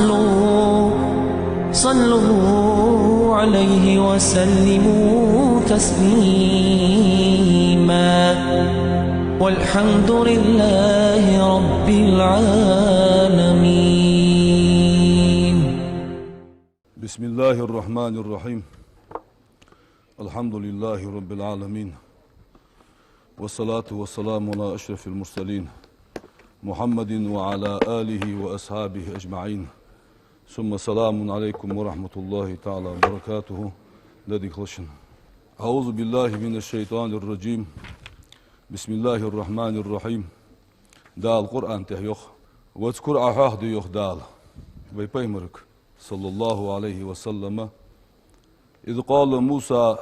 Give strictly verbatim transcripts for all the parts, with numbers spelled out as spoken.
صلوا، صلوا عليه وسلموا تسليما. والحمد لله رب العالمين. بسم الله الرحمن الرحيم. الحمد لله رب العالمين. والصلاة والسلام على أشرف المرسلين محمد وعلى آله وأصحابه أجمعين. ثم السلام عليكم ورحمة الله تعالى وبركاته. Дадик хлашин. أعوذ بالله من الشيطان الرجيم. بسم الله الرحمن الرحيم. Дала Къуръан тӀа йоах: «واذكر», Ӏа хьоахаде, йоах Дала, вай пайхамарга, صلى الله عليه وسلم, «إذ قال موسى»,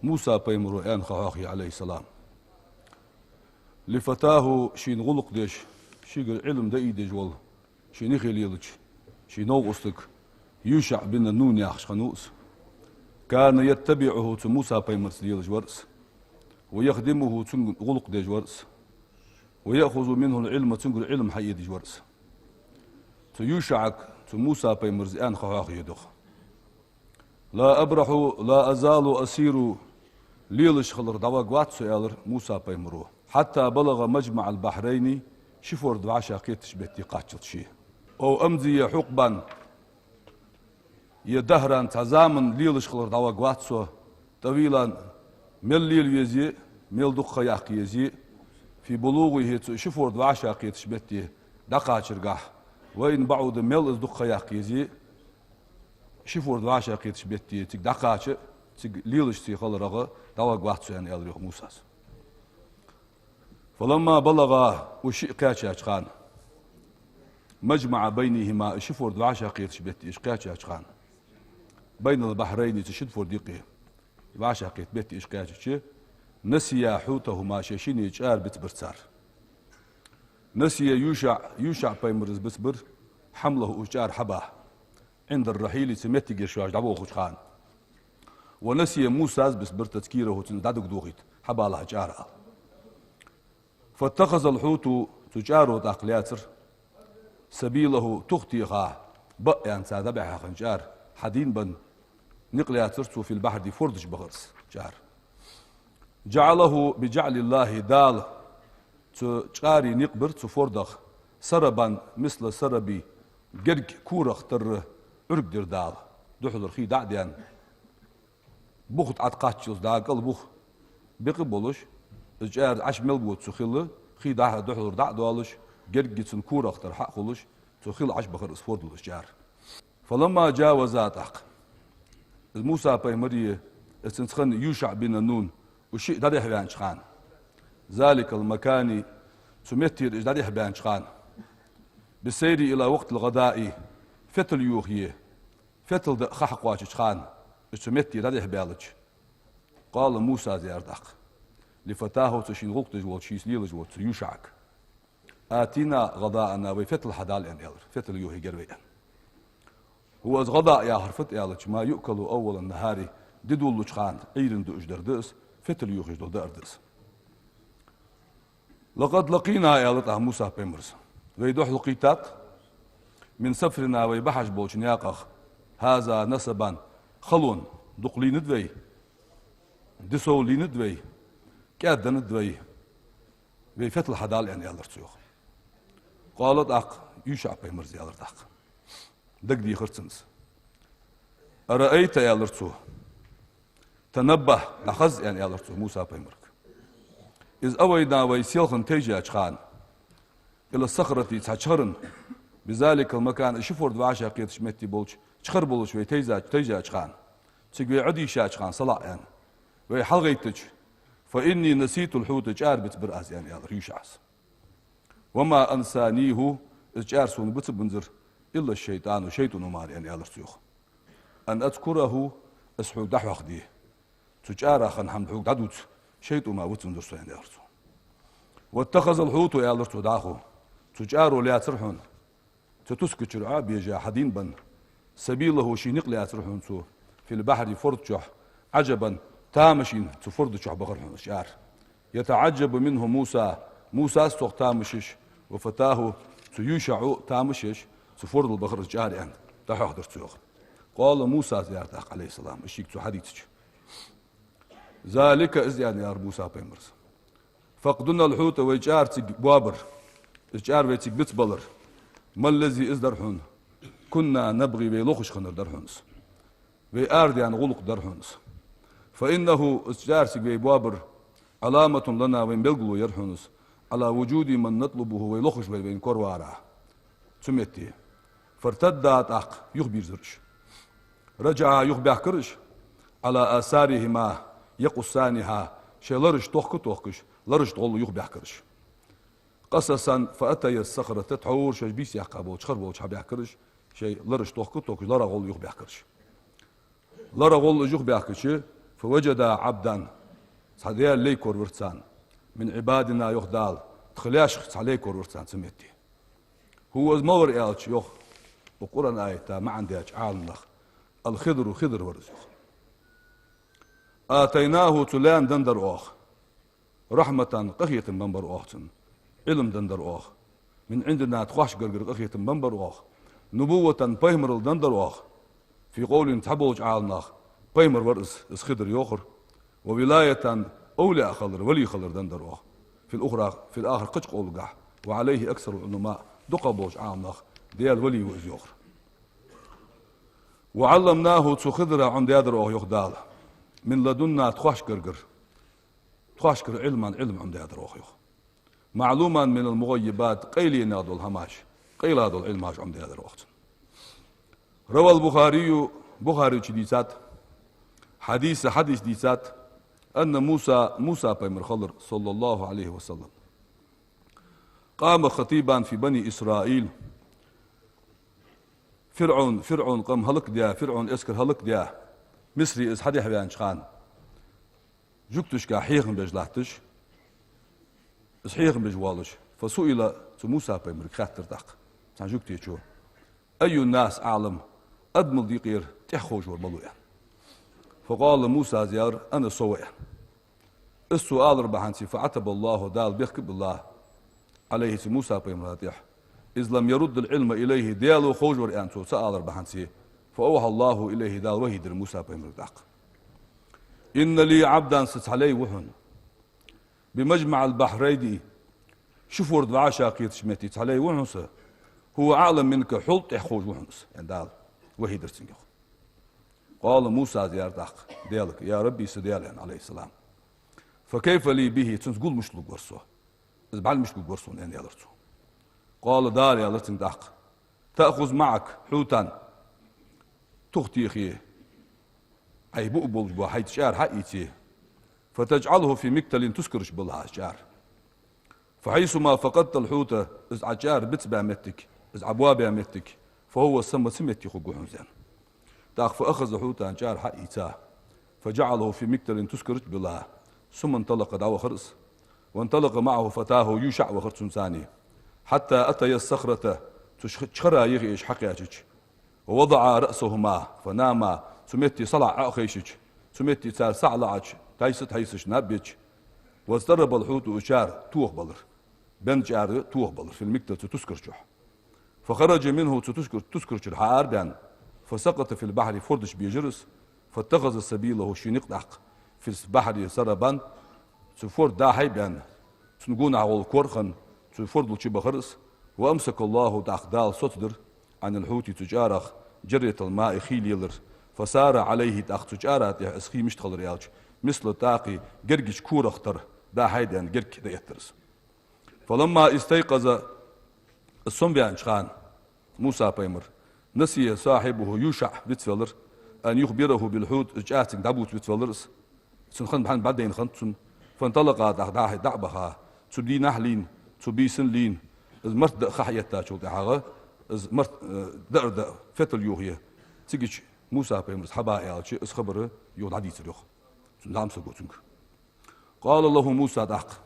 Муса пайхамаро аьнна ха хьоахае, عليه السلام, «لفتاه», шийна гӀулакх деш, шийгара Ӏилма даийдеш вола, ший нихе лелача, ший новкъостага, ЮшаӀ бин Нун яхаш хиннав из. «كان يتبعه», цу Муса пайхамарца лелаш вар из. «ويخدمه», цунга гӀулакх деш вар из. «ويأخذ منه العلم», цунгара Ӏилма хьаэцаш вар из. Цу ЮшаӀага цу Муса пайхамара аьнна ха хьоахае, йоах: «لا أبرح، لا أزال أسير», лелаш хилар дӀаваргвац со, аьлар Муса пайхамаро, «حتى أبلغ مجمع البحرين», ши форда вӀашагӀкхетача метте кхаччалца ше. «أو أمضي حقبا», е «دهرا», цхьа заман лелаш хилар дӀаваргвац со, «طويلا», мел лела везе, мел дукха ха яккха езе, «في بلوغه», цу ши форда вӀашагӀкхетача метте дӀакхачаргахьа, «وإن بعد», мел из дукха ха яккха езе, ши форда вӀашагӀкхетача метте цига дӀакхача, цига лелаш ше хиларах дӀаваргвац со, аьнна, аьлар, йоах, Мусас. «فلما بلغا», уж шиъ кхаьчача хана, «مجمع بينهما», ши форда вӀашагӀкхетача метте уж кхаьчача хана, «بين البحرين», цу шин форда юкъе вӀашагӀкхета метте уж кхаьчача, «نسيا حوتهما», шоай шин чӀара бицбир цар. «نسي يوشع», ЮшаӀ пайхамара бицбир, «حمله», уж чӀара хьаба, «عند الرحيل», цу меттигера шоаш дӀаволхача хана. «ونسي موسى», бицбир, «تذكيره», цунна дӀадугадохийта, хьабалахь чӀара ала. «فاتخذ الحوت», цу чӀаро тӀаккха лаьцар, «سبيله», тух теха, баъ яьнна цар дӀабихьа хинна чӀара хьадийнабенна, никъ лаьцар цо, «في البحر», форда чу бахар из чӀара. «جعله بجعل الله», Дала цу чӀара никъ бир цу фордах, «سربا مثل السرب», герга корах тара Ӏург дир Дала, духьалара хий дӀа а даьнна, бух тӀа кхаччалца, дӀа кӀал бух бекъа болаш, из чӀара Ӏаш мел бода цу хила, хий дӀа-, духьалара дӀа а доалаш, герга цун корах тара хьа а хулаш, цу хила Ӏаш бахар из фордал из чӀара. «فلما جاوزا», тӀаккха из Муса пайхамари, из цунца хинна ЮшаӀ бин Нун, уж шиъ дӀадехьаваьннача хана, «ذلك المكان», цу меттера уж дӀадехьабаьннача хана, «بالسير إلى وقت الغداء», фетал йохае, фетал даа ха хьакхоачача хана, уж цу метте дӀадехьабаьлча, «قال موسى», аьлар тӀаккха, «لفتاه», цу шийна гӀулакх деш волча, шийца лелаш волча цу ЮшаӀага: «آتنا غداءنا», вай фетал хьадала, аьнна, аьлар, фетал йохаергья вай, аьнна. «هو», из غداء яхар фуд аьлча, «ما يؤكل أول النهار», ди доаллача хана Ӏуйранна дуаш дар да из, фетал йохаеш дола даар да из. «لقد لقينا», аьлар тӀаккха Муса пайхамара, вай духьалкхийттад, «من سفرنا», вай бахьаш болча наькъах, «هذا نصبا», халонна дукха лийннад вай, ди сов лийннад вай, кӀаьда деннад вай, вай фетал хьадала, аьнна, аьлар цо, йоах. «قال», тӀаккха ЮшаӀ пайхамара аьлар тӀаккха, дагадехар цунна из. «أرأيت», аьлар цо, «تنبه», дӀахаза, аьнна, аьлар цо Муса пайхамарга. «إذ أوينا», вай селхан тайжача хана, «إلى الصخرة», цхьа чхарна, «بذلك المكان», ши форда вӀашагӀкхетача метте болча чхар болаш вай тайза-, тайжача хана, цига вай Ӏодийшача хана, салаӀа, аьнна, вай хьалгӀайттача, «فإني نسيت الحوت», чӀара бицбир аз, аьнна, аьлар ЮшаӀас. «وما أنسانيه», из чӀара сона бицбензар, «إلا الشيطان», шайтӀано мара, аьнна, аьлар цо, йоах. «أن أذكره», из хьога дӀахьоахаде, цу чӀара хинна хӀама хьога дӀадувца шайтӀо мара вицбензар сона, аьнна, аьлар цо. «واتخذ الحوت», аьлар цо дӀахо, цу чӀаро лаьцар хьона, цу тускачара Ӏо а бежа, хьадийнабенна, «سبيله», ший никъ лаьцар хьона цо, «في البحر», форда чу, «عجبا», тамашийна цу форда чу бахар хьона из чӀара. «يتعجب منه موسى», Мусас цох тамаш еш, «وفتاه», цу ЮшаӀо тамаш еш, Цу фордал бахар из чӀар, аьнна, дӀахьоахадир цо, йоах. قال موسى, аьлар тӀаккха, عليه السلام, из шийга цо хьадийцача. ذلك, из, аьнна, аьлар Муса пайхамара. فقدنا الحوت, вай чӀар цига боабар, из чӀар вай цига бицбалар, ما الذي, из дар хьона, كنا نبغي, вай лохаш хиннар дар хьона из. Вай арадаьнна гӀулакх дар хьона из. فإنه, из чӀар цига вай боабар, علامة لنا, вайна белгало яр хьона из, على وجود من نطلبه, вай лохаш вар вайна коравалар. Цу метте. فارتدا, тӀаккха юхабийрзар уж. رجعا, юхабаьхкар уж, على آثارهما يقصانها, шоай лараш тохка а тохкаш, ларашта гӀолла юхабаьхкар уж. قصصا فأتيا الصخرة, тхьовра шоаш бийса яьккха болча хара болча хьабаьхкар уж, шоай лараш тохка а тохкаш, ларах гӀолла юхабаьхкар уж. Ларах гӀолла уж юхабаьхкача, فوجدا عبدا, цхьа Даьла лай коравир царна, من عبادنا, йоах Дала, тха лаьшех цхьа лай коравир царна цу метте. هو, из малвар аьлча, йоах укх Къуръан аята маӀан даьча Ӏаламнаха, الخضر, Хидр вар из, йоах. آتيناه, цу лаьна деннадар оаха, رحمة, къахетам беннабар оаха цунна, Ӏилма деннадар оаха, من عندنا, тхоашта гаргара къахетам беннабар оаха, نبوة, пайхамарал деннадар оаха. في قول, цхьаболча Ӏаламнаха, пайхамар вар из, из Хидр, йоахар. وولاية, овлияъ хилар, вали хилар деннадар оаха. في الأخرى, في الآخر, кхыча къовлагахьа, وعليه أكثر العلماء, дукхагӀболча Ӏаламнаха Даьла вали ва из, йоахар. وعلمناه, цу Хидрах Ӏомадаьдар оаха, йоах Дала, من لدنا, тхоашта гаргара, тхоашта гаргара علما, Ӏилма Ӏомадаьдар оаха, йоах. معلوما من المغيبات, къайленех дола хӀамаш, къайла дола Ӏилмаш Ӏомадаьдар оаха цунна. روى البخاري, Бухарийс дийцад, حديثا, хьадис дийцад, أن موسى, Муса пайхамар хилар, صلى الله عليه وسلم, قام خطيبا في بني إسرائيل, ФирӀовн, ФирӀовн къам хӀалакдаь, ФирӀовн эскар хӀалакдаь, Мисре из хьадехьаваьннача хана, жугташка хьехам беш латташ, из хьехам беш воаллаш, فسئل, цу Муса пайхамарга хаьттар тӀаккха цхьан жугтечо: أي الناس أعلم, адамал дийкъера тӀех ховш вар малув, аьнна. فقال موسى, из аьлар: أنا, со ва, аьнна. Из цо алар бахьанца, فعتب الله, Дала бехк а биллад, عليه, цу Муса пайхамара тӀа, إذ لم يرد العلم إليه, Даьло ховш вар аьнна цо ца алар бахьанца, فأوحى الله إليه, Дала вахьий дир Муса пайхамарга тӀаккха: إن لي عبدا, са цхьа лай ва хьона, بمجمع البحرين, ши форд вӀашагӀкхетача метте цхьа лай ва хьона са, هو أعلم منك, хьол тӀех ховш ва хьона из, аьнна, Дала вахьий дир цунга, йоах. قال موسى, из аьлар тӀаккха Даьлага: يا رب, са Даьла, аьнна, عليه السلام, فكيف لي به, цунца гул мишта лургвар со? Из бӀарга мишта гургвар сона, аьнна, аьлар цо. قال, Дала аьлар цунга тӀаккха: تأخذ معك حوتا, тух техе, Ӏа буа болаш бола хьай чӀара хьаийце, فتجعله في مكتل, тускара чу биллахь из чӀара. فحيثما فقدت الحوت, из Ӏа чӀара бицбаь моттиг, из Ӏа боабаь моттиг, فهو ثم, цу метте хургва хьона из, аьнна. ТӀаккха فأخذ حوتا, чӀара хьаийца, فجعله في مكتل, тускара чу биллахь, ثم انطلق, дӀавахар из. وانطلق معه فتاه, Юшаъ вахар цунца цхьана. حتى أتيا الصخرة, цу чу-, чхара юхе уж хьакхаьчача, ووضعا رأسهما فناما, цу метте салаӀа Ӏо а хайшача, цу метте цар сахь лаьӀача, тайса-тайсаш наб беча, واضطرب الحوت, из чӀара тохабелар, бенна чӀара тохабелар, في المكتل, цу тускара чу. فخرج منه, цу тускар-, тускара чура хьаарабаьнна, فسقط في البحر, форда чу бежар из, فاتخذ سبيله, ший никъ тӀаккха, في البحر سربا, цу форда дӀа-хьа баьнна, цун гонахьа гӀолла кор а хинна, цу фордал чу бахар из, وأمسك الله, тӀаккха Дала соцадир, عن الحوت, цу чӀарах, جرية الماء, хий лелар, فصار عليه, тӀаккха цу чӀара тӀа из хий мишта хилар аьлча, مثل الطاق, гергача корах тара, дӀа-хьа баьнна герга дӀаэттар из. فلما استيقظ, из сомаваьннача хана, Муса пайхамар, نسي صاحبه, Юшаъ вицвелар, أن يخبره بالحوت, из чӀара цунга дӀабувца вицвелар из. Цун хан бӀарга бӀаргадайна хиннад цунна. فانطلقا, тӀаккха дӀа-хьа, дӀа а баха, цу дийнахьа лийнна, цу бийсан лийнна, из март даа ха хьаэттачул тӀехьагӀа, из март, э, даар даа, фетал йохае, цигача Муса пайхамарца хьаба аьлча, из хабар юха дӀадийцар, йоах, цун зӀамсаго цунга. قال له موسى, тӀаккха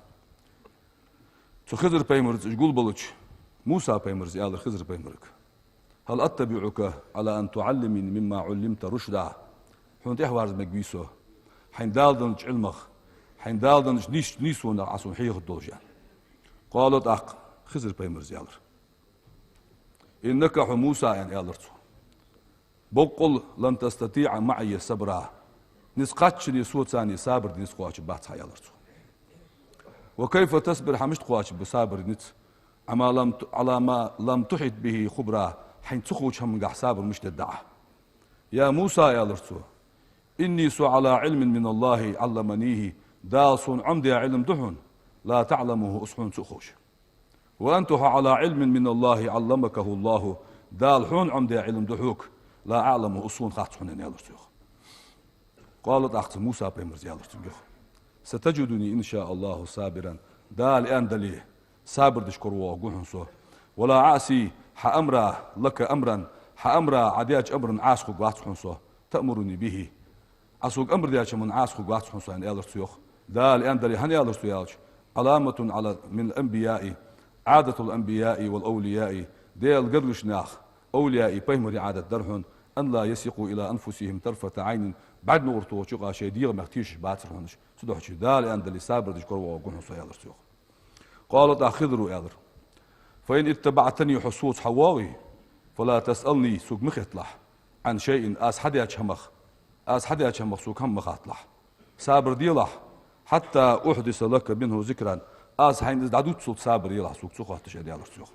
цу Хизр пайхамарца уж гулбелча, Муса пайхамара аьлар Хизр пайхамарга: هل أتبعك على أن تعلمني مما علمت رشدا؟ Хьона тӀехьаварза мегаргвий со, хьайна Дала деннача Ӏилмах, хьайна Дала деннача нийс-, нийсонах Ӏа сона хьехаргдолаш, аьнна. قال, тӀаккха Хизр пайхамара аьлар: «إنك, хьо, Муса, — аьнна, аьлар цо, — боккъал, لن تستطيع معي صبرا, низ кхаччалца соца сабар де низ кхоачаш бац хьо», — аьлар цо. «وكيف تصبر, хьо мишта кхоачаш ба сабар де низ, على ما لم ت-, على ما لم تحط به خبرا, хьайна ца ховча хӀамангахь сабар мишта дергда Ӏа?» «يا موسى, — аьлар цо, — إني, со, على علم من الله علمنيه, Дала сона Ӏомадаь Ӏилма да хьона, لا تعلمه, из хьона ца ховш. وأنت, хьо, على علم من الله علمكه الله, Дала хьона Ӏомадаь Ӏилма да хьога, لا أعلمه, из сона хац хьона», — аьнна, аьлар цо, йоах. «قال, тӀаккха цу Муса пайхамара аьлар цунга, йоах: ستجدني إن شاء الله صابرا, Дала аьнна дале, сабар деш коравоагӀаргва хьона со. ولا أعصي, хьа амара, لك أمرا, хьа амара, Ӏа даьча амарна Ӏаса хургвац хьона со, تأمرني به, Ӏа сога амар даьча хӀаманна Ӏаса хургвац хьона со», — аьнна, аьлар цо, йоах. «Дала аьнна дале, хӀана аьлар цо аьлча: علامة على, من الأنبياء, عادة الأنبياء والأولياء, Даьла гаргарча наьха, овлияий, пайхамарий Ӏадат дар хьона, أن لا يثقوا إلى أنفسهم طرفة عين, бӀарг нугӀар тохача юкъа шоай дегӀамех тешаш бацар хьона уж. Цудухьа Дала аьнна дале, сабар деш коравоагӀаргва хьона со», — аьлар цо, йоах. «قال, тӀаккха Хидро аьлар: فإن اتبعتني, хьо соца хьавоагӀе, فلا تسألني, сога ма хеталахь, عن شيء, аз хьадаьча хӀамах, аз хьадаьча хӀамах сога хӀама ма хатталахь. Сабар делахь, حتى أحدث لك منه ذكرا, аз хьайна из дӀадувцалца сабар делахь, сога ца хоатташ», — аьнна, аьлар цо, йоах.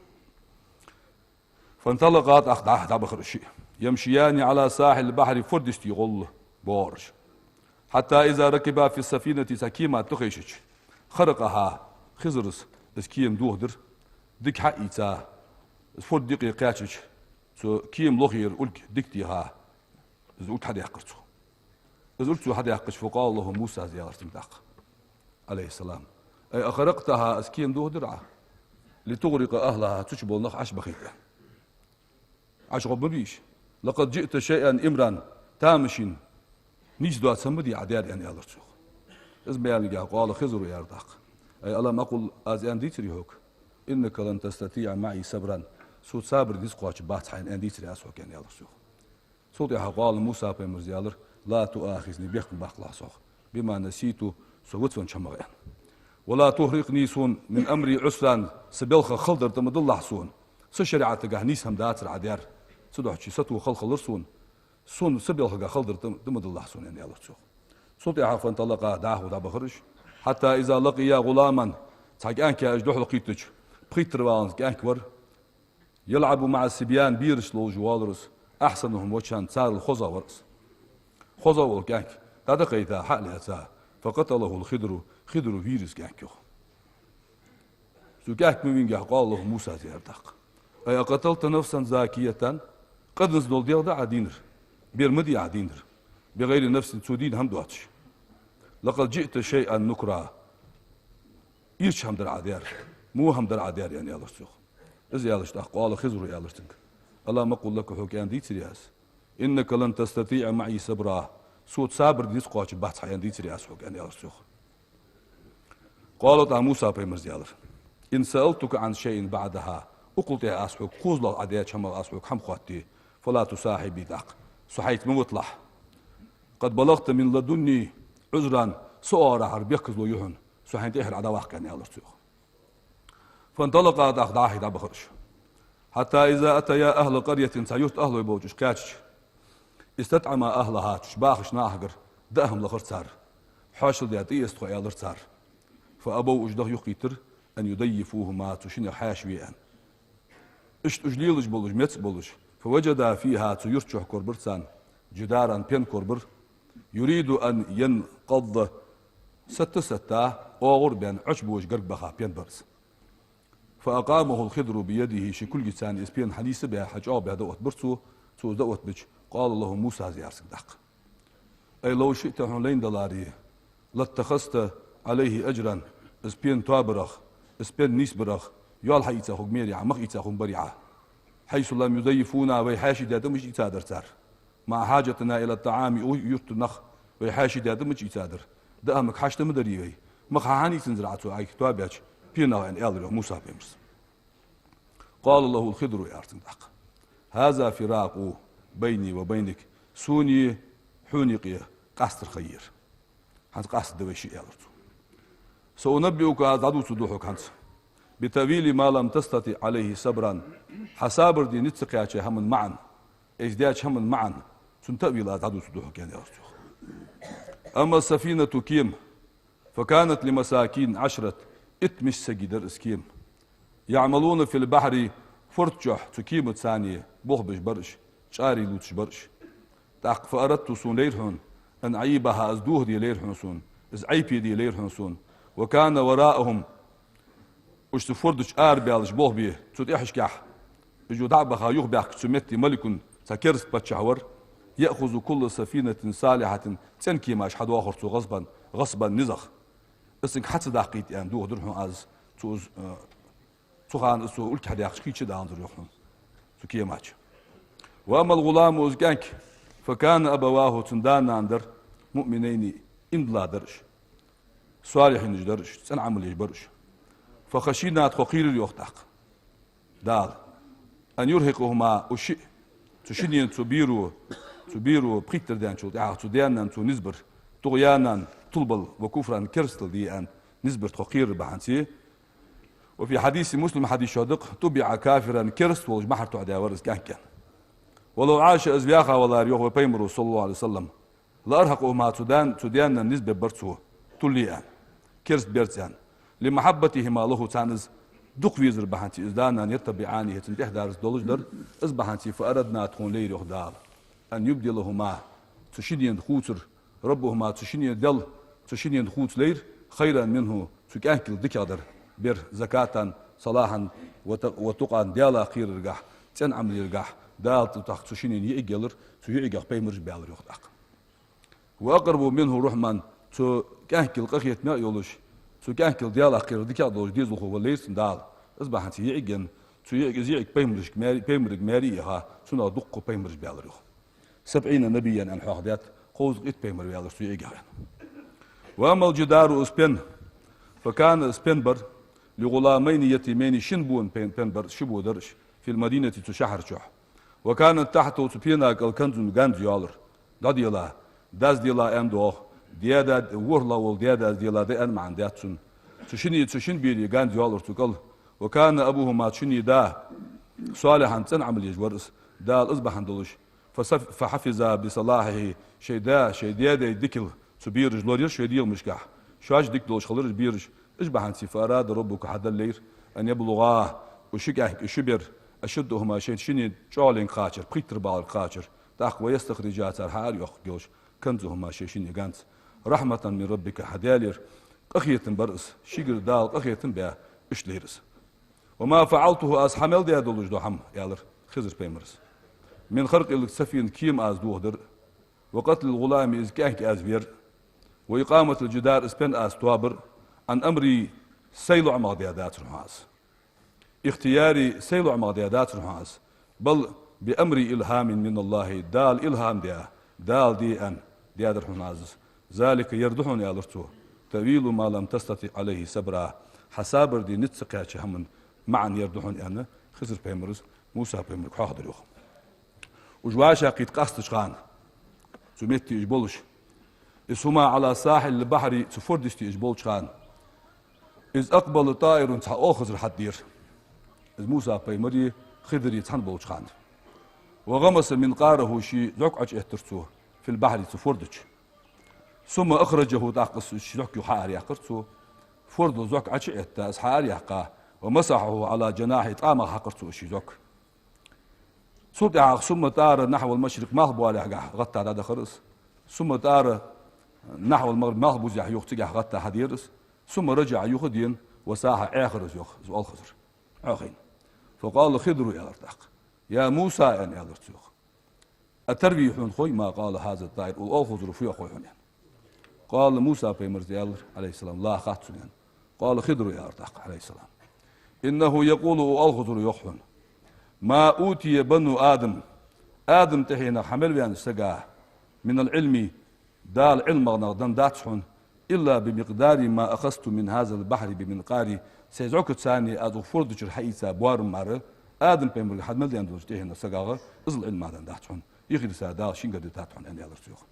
«فانطلقا, тӀаккха дӀа-, дӀабахар уж шиъ, يمشيان على ساحل البحر, форда йисте гӀолла боагӀар уж. حتى إذا ركبا في السفينة, цу кема тӀа хайшача, خرقها, Хизара из кема дохадир, дика хьаийца, форда юкъе кхаьчача, цу кема лохера улг дика теха, из улг хьадаьккхар цо. Из улг цо хьадаьккхача, فقال له موسى, из аьлар цунга тӀаккха, عليه السلام: أي أخرقتها, из кема дохадир Ӏа, لتغرق أهلها, цу чу бола нах Ӏочубахийта? ӀочугӀоргба бийш? لقد جئت شيئا إمرا, тамашийна, нийса доаца хӀама дий Ӏа даьр», — аьнна, аьлар цо, йоах. Из ма аьллинге, قال, Хизро аьлар тӀаккха: أي ألم أقل, аз аьнна дийцарий хьога: إنك لن تستطيع معي صبرا, соца сабар де низ кхоачаш бац хьо аьнна дийцарий аз хьога, аьнна, аьлар цо, йоах. Цул тӀехьагӀа قال, Муса пайхамара аьлар: لا تؤاخذني, бехк ма баккхалахь сох, بما نسيت, со вицвеннача хӀамах, аьнна. ولا ترهقني, сона, من أمري عسرا, са балхах хала дар тӀа ма диллалахь сона, са шариӀатагахь нийса хӀама дацар Ӏа даьр, цудухьа сатохалхалар сона, сона са балхагахь хала дар тӀа, тӀа ма диллалахь сона, аьнна, аьлар цо, йоах. Цул тӀехьагӀа فانطلقا, дӀахо дӀабахар уж. حتى إذا لقيا غلاما, цхьа кӀаьнка уж духьалкхийттача, пхийттара валанза кӀаьнк вар, يلعب مع الصبيان, берашца ловш воаллар из, أحسنهم وجها, царел хозагӀа вар из. ХозагӀа вола кӀаьнк дӀадахийта, хьа а лаьца, فقتله الخضر, Хидро вийр из кӀаьнк, йоах. Цу кӀаьнка ма вийнге, قال له موسى, из аьлар тӀаккха: أي أقتلت نفسا زكية, къа дезаш дола дегӀ дий Ӏа дийнар, бер ма дий Ӏа дийнар, بغير نفس, цо дийна хӀама доацаш? لقد جئت شيئا نكرا, ийрча хӀама дар Ӏа даьр, во хӀама дар Ӏа даьр, аьнна, аьлар цо, йоах. Из аьлча тӀаккха قال, Хизро аьлар цунга: ألم أقل لك, хьога аьнна дийцарий аз: إنك لن تستطيع معي صبرا, соца сабар де низ кхоачаш бац хьо аьнна дийцарий аз хьога, аьнна, аьлар цо, йоах. قال, тӀаккха Муса пайхамара аьлар: إن سألتك عن شيء بعدها, укхул тӀехьа аз хьога кхозлагӀа Ӏа даьча хӀамах аз хьога хӀама хоатте, فلا تصاحبني, тӀаккха со хьайца ма виталахь. قد بلغت من لدني عذرا, са оагӀорахьара бехказло я хьона, со хьайна тӀехьара Ӏа дӀаваккха, аьнна, аьлар цо, йоах. فانطلقا, тӀаккха дӀахо дӀабахар уж. حتى إذا أتيا أهل قرية, цхьа юрта ахӀлой болча уж кхаьчача, استطعما أهلها, цу чу бахача нахагара даа хӀама лахар цар, хьоашалгӀа тӀаэца тхо, аьлар цар. فأبوا, уж даха юхакхийттар, أن يضيفوهما, цу шиннех хьаьша ве аьнна. Иштта уж лелаш болаш, меца болаш, فوجدا فيها, цу юрта чу корабир царна, جدارا, пен корабир, يريد أن ينقض, сатта-сатта, оагӀув баьнна, Ӏочубожаш гарга баха пен бар из. فأقامه الخضر بيده, ший кулгаца из пен хьанийсбаь, хьачӀоагӀбаь дӀаоттабир цо, цо из дӀаоттабича, قال له موسى, из аьлар цунга тӀаккха: أي لو شئت, хьона лайна даларе, لاتخذت عليه أجرا, из пен тоабарах, из пен нийсбарах йоал хьаийца хургбарий Ӏа, мах ийца хургбарий Ӏа? حيث لم يضيفونا, вай хьаьший даь тӀа мича ийцадар цар. مع حاجتنا إلى الطعام, укх юрта нах вай хьаьший даь тӀа мича ийцадар. Даа хӀамага хьашт ма дарий вай. Мах хьа хьанийсанзар Ӏа цо Ӏайха тоабаьча пенах, аьнна, аьлар, йоах, Муса пайхамара. قال له الخضر, аьлар цунга тӀаккха: هذا فراق بيني وبينك, сонеи хьонеи юкъе къастар ха я ер. ХӀанз къаста да вай шиъ, аьлар цо. سأنبئك, аз дӀадувцаргда хьога хӀанз. بتأويل ما لم تستطع عليه صبرا. Хьа сабар де низ ца кхаьчача хӀаман маӀан, из деча хӀаман маӀан, цун таъвил аз дӀадувцаргда хьога, аьнна, аьлар цо. أما السفينة, кема, فكانت لمساكين عشرة, итт миска сага дар из кема. يعملون في البحر, форда чу цу кемаца болх беш бар уж, чӀарий лувцаш бар уж. ТӀаккха فأردت, сона лайра хьона, أن أعيبها, из дохаде лайра хьона сона, из Ӏайпе де лайра хьона сона. وكان وراءهم, уж цу форда чу арабаьлча болх бе, цу тӀехьашкахь, уж дӀа а баха юхабаьхка цу метте ملك, цхьа керста паччахь вар, يأخذ كل سفينة صالحة, цӀена кемаш хьадоахар цо غصبا, غصبا, низагӀа. Из цунга хьа ца даккхийта аьнна дохадар хьона аз, цо из, э, цу хана из цо улг хьадаьккхача кхийча даланзар йоах хьона цу кема чу. وأما الغلام, из кӀаьнк, فكان أبواه, цун да-нана дар, مؤمنين, иман дилла дар уж, صالحين дар уж, цӀена Ӏамал еш бар уж. فخشينا, тхо кхийрар йоах тӀаккха Дала, أن يرهقهما, уж шиъ, цу шиннена цу беро, цу беро пхийттар даьнначул тӀехьагӀа цу даь-наьна цо низ бар, طغيانا, тилабала, وكفرا, керастал де аьнна, низ бар тхо кхерар бахьанца. وفي حديث مسلم, хьадис чу да-кх, طبع كافرا, керста волаш мухьар тоӀадаь вар из кӀаьнк, аьнна. ولو عاش, из ваьха валара йоах вай Пайхамаро, صلى الله عليه وسلم, لأرهقهما, цу даь-, цу даь-наьна низ бергбар цо, тилале аьнна, керста берца аьнна. لمحبتهما له, царна из дукха везар бахьанца, из да-нана, يتبعانه, цунна тӀехьа дарца долаш дар, из бахьанца فأردنا, тхона лайра йоах Дала, أن يبدلهما, цу шиннена хувцар, ربهما, цу шиннена Даьла, цу шиннена хувца лайра, خيرا منه, цу кӀаьнкал дикагӀдар бер, زكاة, صلاحا, وت-, وتقى, Даьлах кхераргахь, цӀена Ӏамал яргахь, Дала цу тӀаккха цу шиннена йиӀиг елар, цу йиӀигах пайхамараш баьлар йоах тӀаккха. وأقرب منه رحما, цу кӀаьнкал къахетаме а йолаш, цу кӀаьнкал Даьлах кхерар дикагӀа долаш дезалхо вар лайра цунна Дала. Из бахьанца йиӀиг енна, цу йиӀиг, из йиӀиг пайхамарашка маьре-, пайхамарга маьре а яха, цунах дуккха пайхамараш баьлар йоах. سبعين نبيا аьнна хьоахадаьд, кховзткъа итт пайхамар ваьлар цу йиӀигах аьнна. وأما الجدار, из пен, فكان, из пен бар, لغلامين يتيمين, шин бона пен, пен бар, ши бо дар уж, في المدينة, цу шахьар чу. وكانت تحته, цу пена кӀал, كنز, ганз йоалар. ДӀаделла, дас делла аьнна доагӀа. Даь-да, ворхӀлагӀа вола даь-дас делла да аьнна маӀан дац цун. Цу шинне, цу шин берий ганз йоалар цу кӀал. وكان أبوهما, цу шинне да, صالحا, цӀена Ӏамал еш вар из, Дала из бахьан долаш, فصف-, فحفظا بصلاحه, шоай да, шоай даь-даьй дикал цу бераша лораяьй шоай дегӀамашкахь. Шоаш дика долаш хилар уж бераш. Из бахьанца فأراد ربك, хьа Даьла лайра, أن يبلغا, уж ши кӀаьнк, уж ши бер, أشدهما, шоай шинне чӀоагӀаленга кхачар, пхийттара баларга кхачар, тӀаккха ويستخرجا, цар хьаарайоаккхаргйолаш, كنزهما, шоай шинне ганз. رحمة من ربك, хьа Даьлагара къахетам бар из, шийгара Дала къахетам баь, иштта лайра из. وما فعلته, аз хьа мел даь долаш дола хӀама, аьлар Хизар-пайхамара, من خرق السفينة, кема аз дохадар, وقتل الغلام, из кӀаьнк аз вер, وإقامة الجدار, из пен аз тоабар, عن أمري, сай лоӀамагӀа даь дацар хьона аз. اختياري, сай лоӀамагӀа даь дацар хьона аз. بل بأمر إلهام من الله, Дала илхӀам даь, Дала де аьнна, даьдар хьона аз из. ذلك, ер да хьона, аьлар цо, تأويل ما لم تستطع عليه صبرا, хьа сабар де низ ца кхаьчача хӀаман маӀан ер да хьона, аьнна, Хизар-пайхамара Муса-пайхамарга хьоахадаьр йоах. Уж вӀашагӀкхийтта къастача хана, цу метте уж болаш, إذ هما على ساحل البحر, цу форда йисте уж болча хана, إذ أقبل طائر, цхьа оалхазар хьатӀадера. Из Муса-пайхамареи Хизареи цхьана болча хана. وغمس منقاره, ший зӀок Ӏочуэттар цо, في البحر, цу форда чу. ثم أخرجه, тӀаккха из ший зӀок юха хьаараяьккхар цо. Форда зӀок Ӏочуэтта, из хьаараяьккха, ومسحه على جناحه, ткъамах хьакхар цо из ший зӀок. Цул тӀехьагӀа ثم طار نحو المشرق, малхбоалехьагахьа гӀатта дӀадахар из. ثم طار نحو المغرب, малхбузехьа юха цигахьа гӀатта хьадера из. ثم رجع, юха а дена, وصاح, Ӏехар из йоах, из оалхазар. Ӏохайна. فقال الخضر, аьлар тӀаккха. يا موسى, аьнна, аьлар цо йоах. أتروي, хьона хой, ما قال هذا الطائر, укх оалхазаро фу йоах хой хьона, аьнна. قال, Муса-пайхамара аьлар, عليه السلام, لا, хац сона, аьнна. قال الخضر, аьлар тӀаккха, عليه السلام, إنه يقول, укх оалхазаро йоах хьона: ما أوتي بنو آدم, Адама тӀехьенах хьа мел ваьннача сага, من العلم, Дала Ӏилма магӀанах деннадац хьона, إلا بمقدار ما أخذت من هذا البحر بمنقاري, сай зӀокаца аз укх форда чура хьаийца боарам мара, Адама-пайхамарга хьа мел даьнна долча тӀехьенах сагагара из Ӏилма деннадац хьона. Юхедиса Дала шийгара дитад хьона, аьнна, аьлар цо йоах.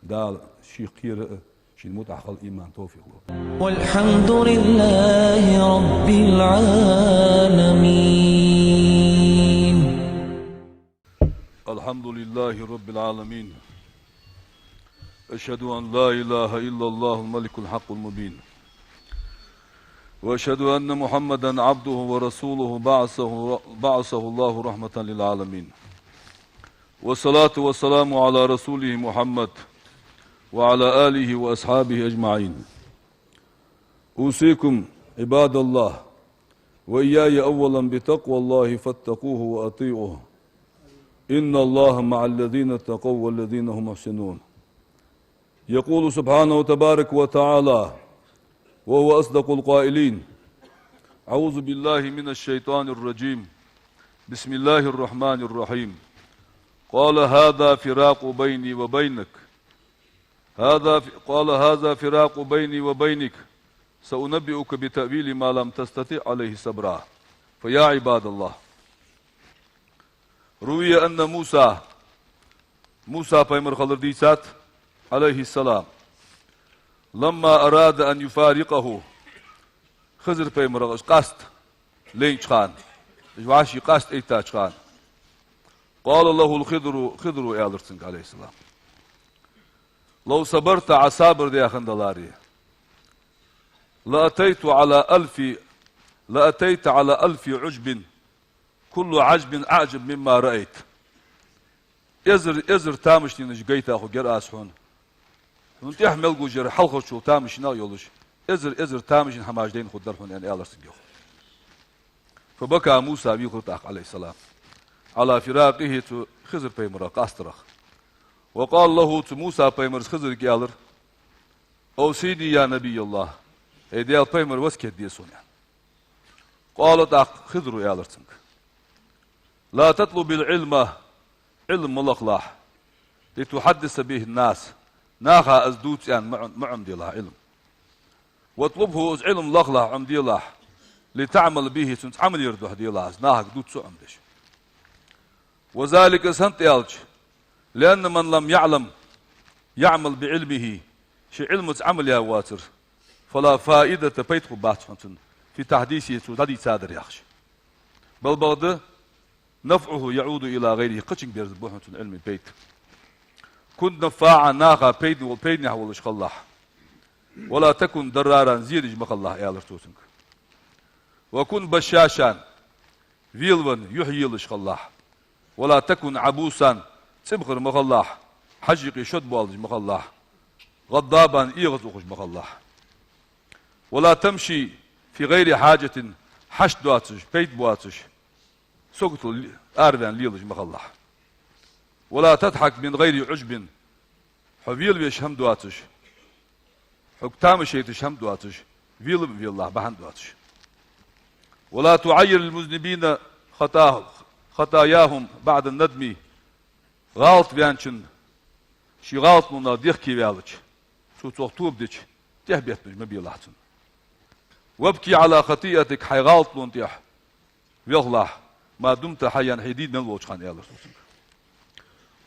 Дала шийх кхера а, Шийна мутӀахь хила иман, товфикъ лолда. والحمد لله رب العالمين. الحمد لله رب العالمين. أشهد أن لا إله إلا الله الملك الحق المبين. وأشهد أن محمدا عبده ورسوله بعثه، بعثه الله رحمة للعالمين. والصلاة والسلام على رسوله محمد وعلى آله وأصحابه أجمعين. أوصيكم عباد الله وإياي أولا بتقوى الله فاتقوه وأطيعوه. إن الله مع الذين اتقوا والذين هم محسنون. يقول سبحانه تبارك وتعالى وهو أصدق القائلين: أعوذ بالله من الشيطان الرجيم. بسم الله الرحمن الرحيم. قال هذا فراق بيني وبينك. هذا ف-، قال هذا فراق بيني وبينك. سأنبئك بتأويل ما لم تستطع عليه صبرا. فيا عباد الله. روي أن موسى، Муса пайхамар хилар дийцад, عليه السلام، لما أراد أن يفارقه, Хизар пайхамарах из къаста лайнача хана, из вӀаший къаста эттача хана, قال له الخضر, Хизара аьлар цунга, عليه السلام: لو صبرت, Ӏа сабар даь хиннадаларе, لأتيت على ألف، لأتيت على ألف عجب، كل عجب أعجب مما رأيت. Эзар, эзар тамашийнаш гайта хургьяр аз хьона. Хьона тӀехьа мел гуш яр хьалхарчул тамашийна а йолаш, эзар, эзар тамашийна хӀамаш дайна хургдар хьона, аьнна, аьлар цунга йоах. فبكى موسى, вийлхар тӀаккха, عليه السلام, على فراقه, цу Хизар пайхамарах къастарах. وقال له, цу Муса пайхамара Хизарга аьлар: أوصني يا نبي الله, хӀай Даьла пайхамар, васкет де сона, аьнна. قال, тӀаккха Хизара аьлар цунга: لا تطلب العلم, Ӏилма ма лахалахь, لتحدث به الناس, наха из дувца аьнна ма Ӏом-, ма Ӏомаделахь Ӏилма. واطلبه, из Ӏилма лахалахь, Ӏомаделахь, لتعمل به, цунца Ӏамал яр духьа делахь из, нахага дувца Ӏомадеш. وذلك, из хӀана аьлча, لأن من لم يعلم يعمل بعلمه, ший Ӏилмаца Ӏамал яь воацар, فلا فائدة, пайда хургбац хьона цунна, في تحديثه, цо дӀадийцадар яхаш. بل, бакъда, نفعه يعود إلى غيره, кхычунга берзаргба хьона цун Ӏилман пайда. كن نفاعا, наха пайда-, пайдане волаш хилалахь. ولا تكن ضرارا, зе деш ма хилалахь, аьлар цо цунга. وكن بشاشا, велавенна, юхь елаш хилалахь. ولا تكن عبوسا, цӀимхар ма хилалахь, хьажкъе шод боалаш ма хилалахь. غضابا, эгӀазухаш ма хилалахь. ولا تمش في غير حاجة, хьашт доацаш, пайда боацаш, саготал араваьнна лелаш ма хилалахь. ولا تضحك من غير عجب, хьо велавеш хӀама доацаш, хьога тамаш яйташ хӀама доацаш, вела а велалахь, бахьан доацаш. ولا تعير المذنبين خطا-، خطاياهم بعد الندم, гӀалат ваьнначун ший гӀалатлонах дехкеваьлча, цо цох тоба дича, тӀехбеттамаш ма белахь цунна. وابك على خطيئتك, хьай гӀалатлон тӀехь велхалахь, ما دمت حيا, хьо дийна мел волча хана, аьлар цо цунга.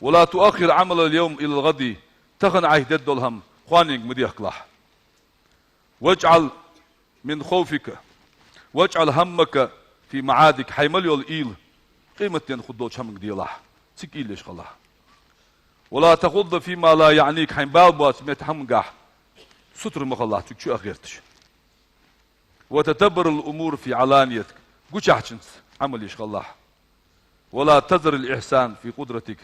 ولا تؤخر عمل اليوم إلى الغد, тахан Ӏайха дергдола хӀама кхоаненга ма дехкалахь. واجعل من خوفك، واجعل همك في معادك, хьай мел йола уйла къематдийнахьа хургдолча хӀаманга делахь, цига уйла еш хилалахь. ولا تخوض فيما لا يعنيك, хьайна бала боаца метта хӀамангахь сутара ма хилалахь, цига чу а гӀерташ. وتدبر الأمور في علانيتك, гучахьа цунца Ӏамал еш хилалахь. ولا تزر الإحسان في قدرتك,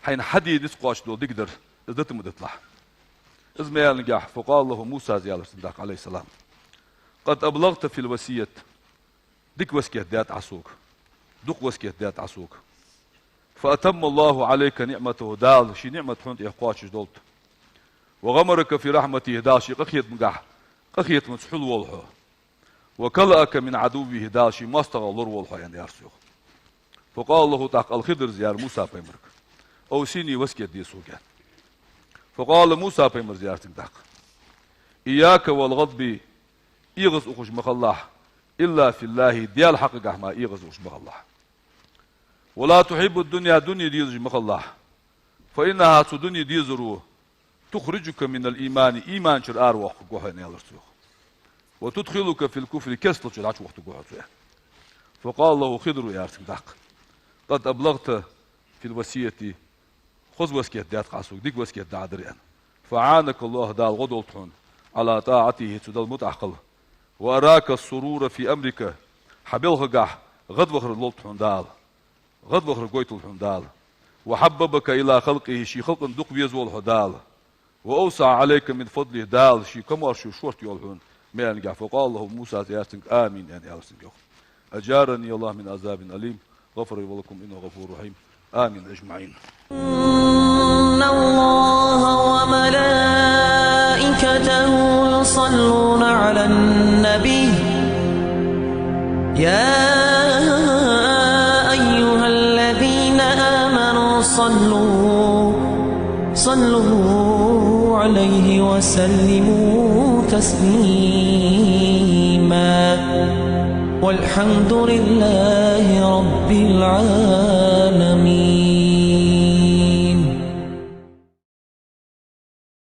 хьайна хьаде низ кхоачаш дола дикадар, из дита ма диталахь. Из ма аьллинге, فقال له موسى, из аьлар цунга тӀаккха, عليه السلام: قد أبلغت في الوصية, дика васкет даьд Ӏа сога, дукха васкет даьд Ӏа сога. فأتم الله عليك نعمته, Дала ший ниӀмат хьона тӀа кхоачаш долда. وغمرك في رحمته, Дала ший къахетамагахь, къахетамца хьулволва хьо. وكلأك من عدوه, Дала ший моастагӀах лораволва хьо, аьнна, аьлар цо йоах. فقال له, тӀаккха الخضر, из аьлар Муса пайхамарга: أوصني, васкет де сога, аьнна. فقال, Муса пайхамара аьлар цунга тӀаккха: إياك والغضب, эгӀазухаш ма хилалахь, إلا في الله, Даьла хьакъагахь мара эгӀазухаш ма хилалахь. ولا تحب الدنيا, дуне дезаш ма хилалахь. فإنها, цу дуне дезаро, تخرجك من الإيمان, иман чура аравоаккхаргва хьо, аьнна, аьлар цо, йоах. وتدخلك في الكفر, керстал чура дӀачувохийтаргва хьо цо, аьнна. فقال له الخضر, аьлар цунга тӀаккха: قد أبلغت في الوصية, хоза васкет даьд хьа сога, дика васкет даьдар, аьнна. فأعانك الله, Дала гӀо долда хьона, على طاعته, цу Далла мутӀахьа хила. وأراك السرور في أمرك, хьа балхагахь гӀадвахар лолда хьона Дала. ГӀадвахар гойталда хьона Дала. وحببك إلى خلقه, ший халкъана дукха везаволва хьо Дала. وأوسع عليك من فضله, Дала ший комаьршо шортта йолва хьона маьлангахь. فقال له موسى, аьлар цунга: آمين, аьнна, аьлар цунга, йоах. أجارني الله من عذاب أليم. غفر لي ولكم إنه غفور رحيم. آمين أجمعين. إن الله وملائكته يصلون على النبي. يا أيها الذين آمنوا صلوا، صلوا عليه وسلموا تسليما. والحمد لله رب العالمين.